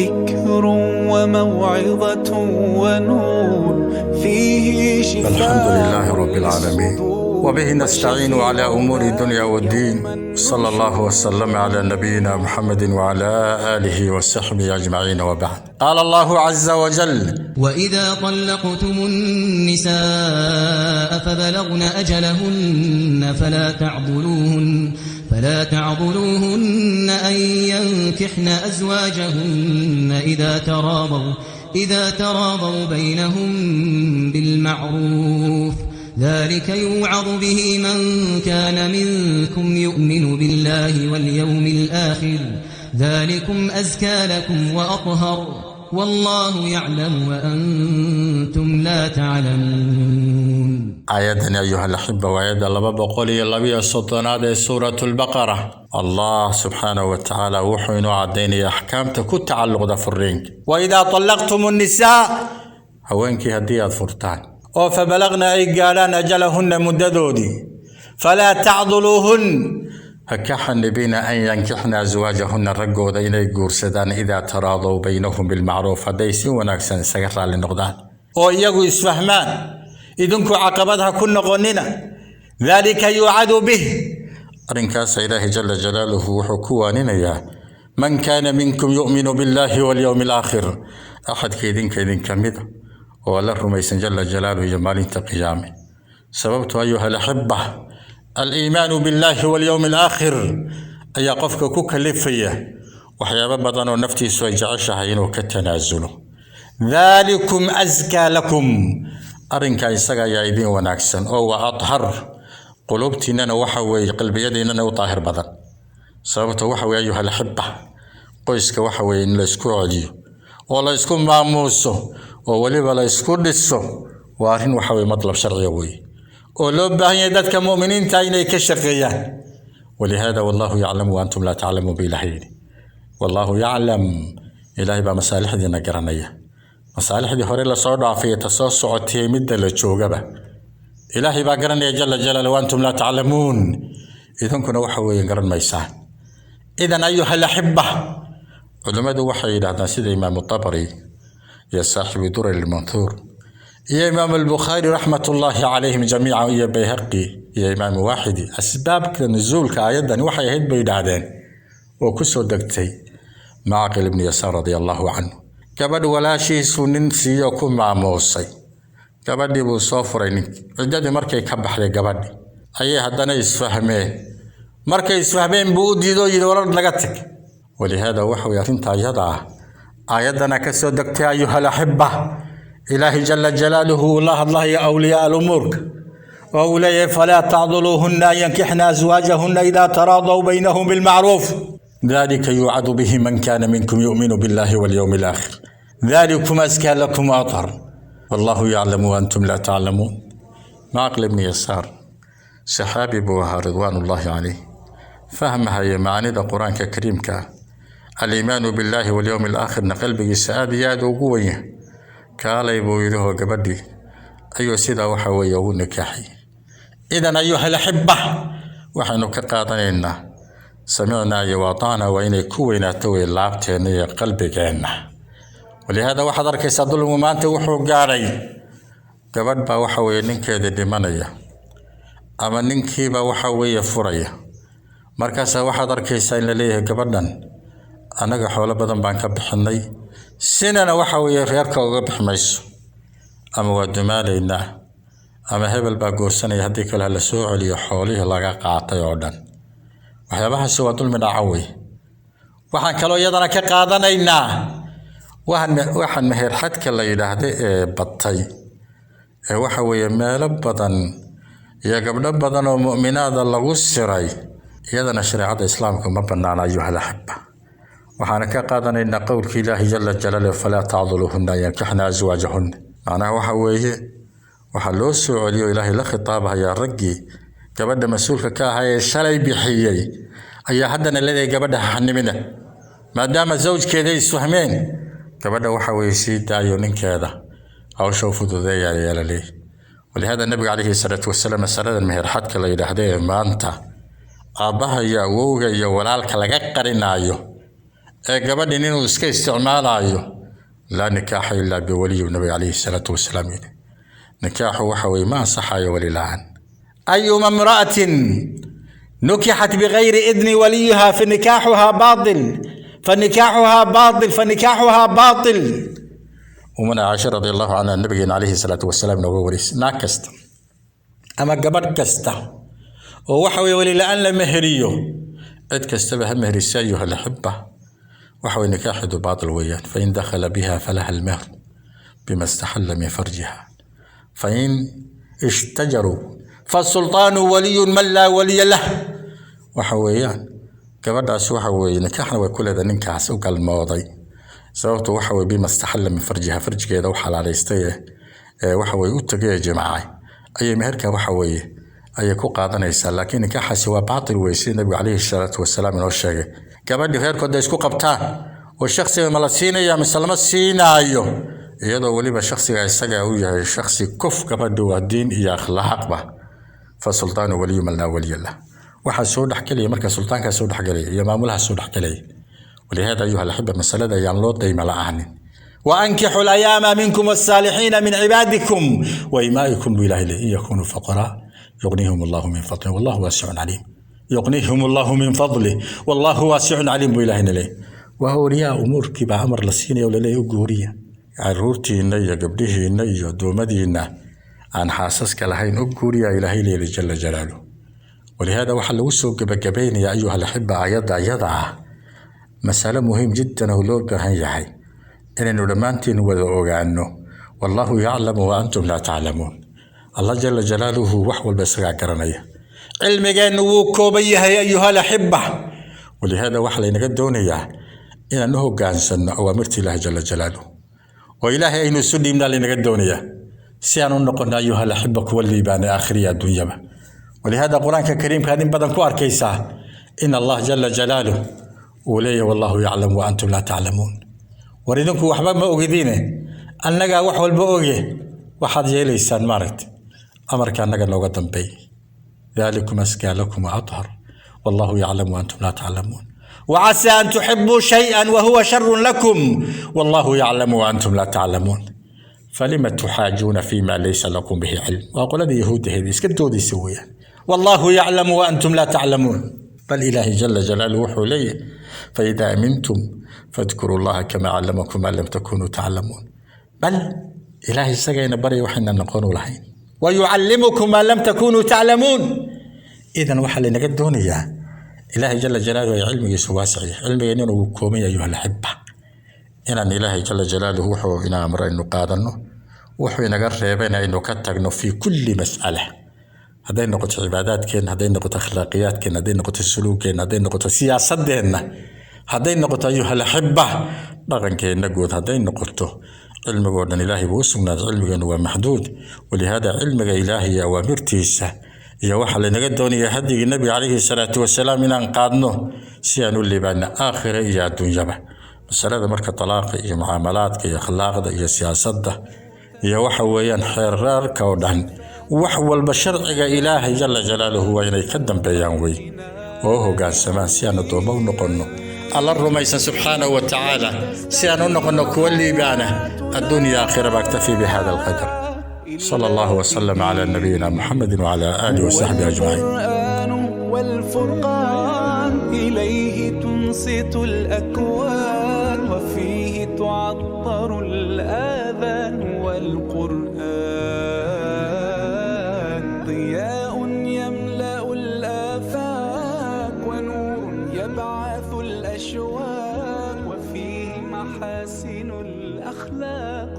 ذكر وموعظة ونور، فيه شفاء. الحمد لله رب العالمين، وبه نستعين على أمور الدنيا والدين، صلى الله وسلم على نبينا محمد وعلى آله وصحبه أجمعين، وبعد. قال الله عز وجل: وإذا طلقتم النساء فبلغن أجلهن فلا تعضلوهن أن ينكحن أزواجهن إذا تراضوا بينهم بالمعروف. ذلك يوعظ به من كان منكم يؤمن بالله واليوم الآخر. ذلكم أزكى لكم وأطهر، والله يعلم وأنتم لا تعلمون. Aayaddan, ayuha alaxiba, waa aayadda 232aad ee suuratu Albaqara. Allah subxaanahu wa tacaala wuxuu inoo caddaynaya axkaamta ku tacalluqda furiinka. وإذا طلقتم النساء, haweenkii haddii aad furtaan oo فبلغن ay gaadhaan أجلهن muddadoodii, فلا تعضلوهن ha ka xanibina, أن ينكحن أزواجهن raggooda inay guursadaan, إذا تراضوا بينهم بالمعروف hadday si wanaagsan isaga raalli noqdaan oo iyagu isfahmaan, idinku caqabad ha ku noqonina. ذلك يوعظ به arrinkaasa Ilaahay jala jalaaluhu wuxuu ku waaninayaa, من كان منكم يؤمن بالله واليوم الآخر axadka idinka idinka mida oo Alla rumaysan jala jalaaluhu iyo maalinta qiyaame. Sababtu, ayuha alaxiba, الإيمان بالله واليوم الآخر ayaa qofka ku kalifaya waxyaabo badan oo naftiisu ay jeceshahay inuu ka tanaasulo. ذلكم أزكى لكم arrinkaa isaga ayaa idin wanaagsan oo وأطهر quluubtiinnana waxa weeye qalbiyadiinnana u daahir badan. Sababta waxa weeye, ayuha alaxiba, qoyska waxa weeye in la isku celiyo oo la isku maamuuso oo weliba la isku dhiso waa arrin waxa weye madlab sharciga weeye oo loo baahan yahay dadka mu'miniinta inay ka shaqeeyaan. ولهذا والله يعلم وأنتم لا تعلمون ba Ilahay yidhi. والله يعلم, Ilaahay baa masaalixdiina garanaya, masaalixdii hore lasoo dhaafay, ta soo socotay, midda la joogaba Ilaahay baa garanaya jala jalaaluhu. وأنتم لا تعلمون idinkuna waxa weeye garan maysaan. إذن أيها الأحبة, culimmadu waxay yidhahdaan, sida Imaamu Tabari iyo saaxibu Durar Almanhuur iyo Imaam Albukhaari raxmat ullaahi calayhim jamiica iyo Bayhaqi iyo Imaamu Waaxidi, asbaabka nuzuulka aayaddani waxay ahayd, bay yidhaahdeen, oo ku soo degtay Macqil ibni Yasaar radia allahu canhu. Gabadh walaashiisuu nin siiyo ku maamuusay. Gabadhii buu soo furay ninkii. Ciddadii markay ka baxday gabadhi ayay haddana isfahmeen. Markay isfahmeen buu u diido, yidhi: "Warar naga tag." ولهذا waxa weye arrinta ayada ah aayaddana ka soo degtay, ayuha alaxiba, Ilaahi jala jalaaluhu uu la hadlayo awliyaa alumuurka oo uu leeyahay: فلا تعضلوهن أن ينكحن أزواجهن إذا تراضوا بينهم بالمعروف. ذلك يوعظ به من كان منكم يؤمن بالله واليوم الآخر. ذلكم أزكى لكم وأطهر، والله يعلم وأنتم لا تعلمون. Macqil ibni Yasaar saxaabi buu ahaa ridwaan ullaahi calayh, fahmahaya macaanida Qur-aanka kariimka ah, الإيمان بالله واليوم الآخر na qalbigiisa aada iyo aada ugu wenya. "Kaalay," buu yidhi, oo gabadhii ayuu sidaa waxa weeye ugu nikaaxay. إذن أيها الأحبة, waxaynu ka qaadanaynaa سمعنا iyo وأطعنا waa inay ku weynaato wey laabteenna iyo qalbigeenna. ولهذا waxaad arkaysaa dulmigu maanta wuxuu gaadhay gabadh baa waxa weeye ninkeedii dhimanaya ama ninkiiba waxa weeye furaya. Markaasaa waxaad arkaysaa in la leeyahay: "Gabadhan annaga xoolo badan baan ka bixinay, sinana waxa weeye reerka uga bixi mayso, ama waa dumaalaynaa ama hebel baa guursanaya, haddii kale ha la soo celiyo xoolihii laga qaatay oo dhan." Waxyaabahaasi waa dulmi dhaca wey. Waxaan kaloo iyadana ka qaadanaynaa waxaan meher xadka la yidhaahda ee batay ee waxa weeye meelo badan iyo gabdho badan oo mu'minaada lagu siray, iyadana shareecada Islaamka ma banaana, ayuha alaxiba. Waxaana ka qaadanaynaa qowlka Ilaahi jala jalaaluhu: فلا تعضلوهن أن ينكحن أزواجهن. Macnaha waxa weeye waxaa loo soo celiyo, Ilaahay la khitaabahayaa raggii gabadha mas-uulka ka ahaa ee shalay bixiyey ayaa haddana leedahay: gabadha xanimina, maadaama zawjkeeda isfahmeen, gabadha waxa weeye sii daayo, ninkeeda hawsha u fududeeya ayaa la leeyahy. ولهذا nabiga calayhi salaatu wasalaam masaladan meher xadka la yidhaahda ee maanta aabbaha iyo awowga iyo walaalka laga qarinaayo. Ee gabadhin inuu iska isticmaalaayo, laa nikaaxa ilaa biwaliyu, nabiga calayhi salaatu wasalaam yidhi. Nikaaxu waxa weye ma ansaxayo wali la-aan. Ayuma imra'atin nukixat bigayri idni waliyiha fanikaaxuha baatil, fanikaaxuha baatil, fanikaaxuha baatil. Umana Caaisha radi Allahu canha nabigeena calayhi salaatu wasalaam nooga warisay, naag kasta ama gabadh kasta oo waxa weye weli la-aan la meheriyo, cid kastaba ha meherisa, ayuha alaxiba, waxa weye nikaaxeedu baatil weeyaan. Fain dakhala biha falaha almehr bima istaxalla min farjiha, fain ishtajaruu fasultaanu waliyun man laa waliya lah. Waxa weeyaan gabadhaasi waxa weeye nikaaxna way ku leedahay ninkaas u galmooday, sababtu waxa weye bima istaxalla min farjiha, farjigeeda u xalaalaystay ee waxa weye u tagay ee jimacay ayay meherka waxa weeye ayay ku qaadanaysaa, laakiin nikaaxaasi waa baatil wey, sida nabigu calayhi salaatu wasalaam inoo sheegay. Gabadhii reerkooda isku qabtaan oo shaksiga ma la siinaya mise lama siinaayo, iyadoo weliba shaksiga isaga uu yahay shaksi kuf gabadhi waa diin iyo akhlaaqba, fa sultaanu waliyu man laa waliya lah. Waxaa soo dhexgelaya marka sultaankaa soo dhexgelaya iyo maamulaha soo dhexgelaya. Walihaada, ayuha alaxiba, masalada ayaan loo dayma la-aanin. وأنكحوا الأيام منكم والصالحين من عبادكم وإمائكم بالله إن يكونوا فقراء يغنيهم الله من فضله والله واسع عليم. يغنيهم الله من فضله والله واسع عليم بالله ليه. وهو رياء أمورك بأمر لسيني ولا لا يقوريا caruurtiinna iyo gabdhihiinna iyo addoommadiinna aan xaasaska lahayn u guuriya, Ilaahay leeli jala jalaaluh. Walihaada waxaa lagu soo gebagabaynayaa, ayuha alaxiba, aayadda iyada ah masalo muhiim jiddan oo loo baahan yahay inaynu dhammaantiin wada ogaano: wallahu yaclamu wa antum laa taclamuun. Allah jala jalaaluhu wax walba isagaa garanaya, cilmigeennu wuu kooban yahay, ayuha alaxiba. Walihaada waxaa laynaga doonayaa inaan u hoggaansanno awaamirta Ilaahi jala jalaaluh, oo Ilaahay aynu isu dhiibnaa laynaga doonayaa, si aan u noqono, ayuha alaxiba, kuwa liibaana aakhiriya adduunyaba. Walihaada Qur-aanka kariimka aad in badan ku arkaysaa in Allah jala jalaaluh uu leeyahay: wallahu yaclam wa antum laa taclamuun. War idinku waxba ma ogidiine, annagaa wax walba oge. Waxaad yeelaysaan maaragta amarka annaga nooga dambeey. Dalikum askaa lakum wa athar wallahu yaclamu wa antum laa taclamuun. وعسى أن تحبوا شيئا وهو شر لكم والله يعلم وأنتم لا تعلمون. فلم تحاجون فيما ليس لكم به علم؟ وأقول هذه يهود هذه اسكتوا دي سويا. والله يعلم وأنتم لا تعلمون. بل إلهي جل جلاله حلي: فإذا أمنتم فاذكروا الله كما علمكم ما لم تكونوا تعلمون. بل إلهي سجين بري وحنا نقول لحين ويعلمكم ما لم تكونوا تعلمون. إذا وحل نقدونيا Ilaahay jala jalaaluhu ay cilmigiisu waasic yahay, cilmigeennuna wuu kooban yahay, ayuha alaxiba. Inaan Ilaahay jala jalaaluhu wuxuu ina amro aynu qaadanno, wuxuu inaga reebayna aynu ka tagno, fii kulli mas'ala, hadday noqoto cibaadaadkeenna, hadday noqoto akhlaaqiyaadkeenna, hadday noqoto suluugeenna, hadday noqoto siyaasadeenna, hadday noqoto, ayuha alaxiba, dhaqankeenna guud hadday noqoto, cilmigoo dhan Ilaahay buu u sugnaaday, cilmigeennu waa maxduud. Walihaada cilmiga Ilaahay iyo awaamirtiisa iyo waxaa laynaga doonaya hadyigii nabiga calayhi salaatu wasalaam inaan qaadno, si aan u liibaano aakhira iyo adduunyaba. Masalada marka talaaqa iyo mucaamalaadka iyo akhlaaqda iyo siyaasadda iyo waxa weeyaan xeerarka oo dhan, wax walba sharciga Ilaahay jala jalaaluhu waa inay ka dambeeyaan wey, oo u hoggaansamaan, si aan addoommo u noqonno Alla rumaysan subxaanahu wa tacaala, si aan u noqonno kuwa liibaana adduun iyo aakhiraba. Aktafi bihada alqadar. صلى الله وسلم على نبينا محمد وعلى آله وصحبه أجمعين. القرآن والفرقان إليه تنصت الأكوان، وفيه تعطر الآذان والقرآن، ضياء يملأ الآفاق ونور يبعث الأشواق، وفيه محاسن الأخلاق.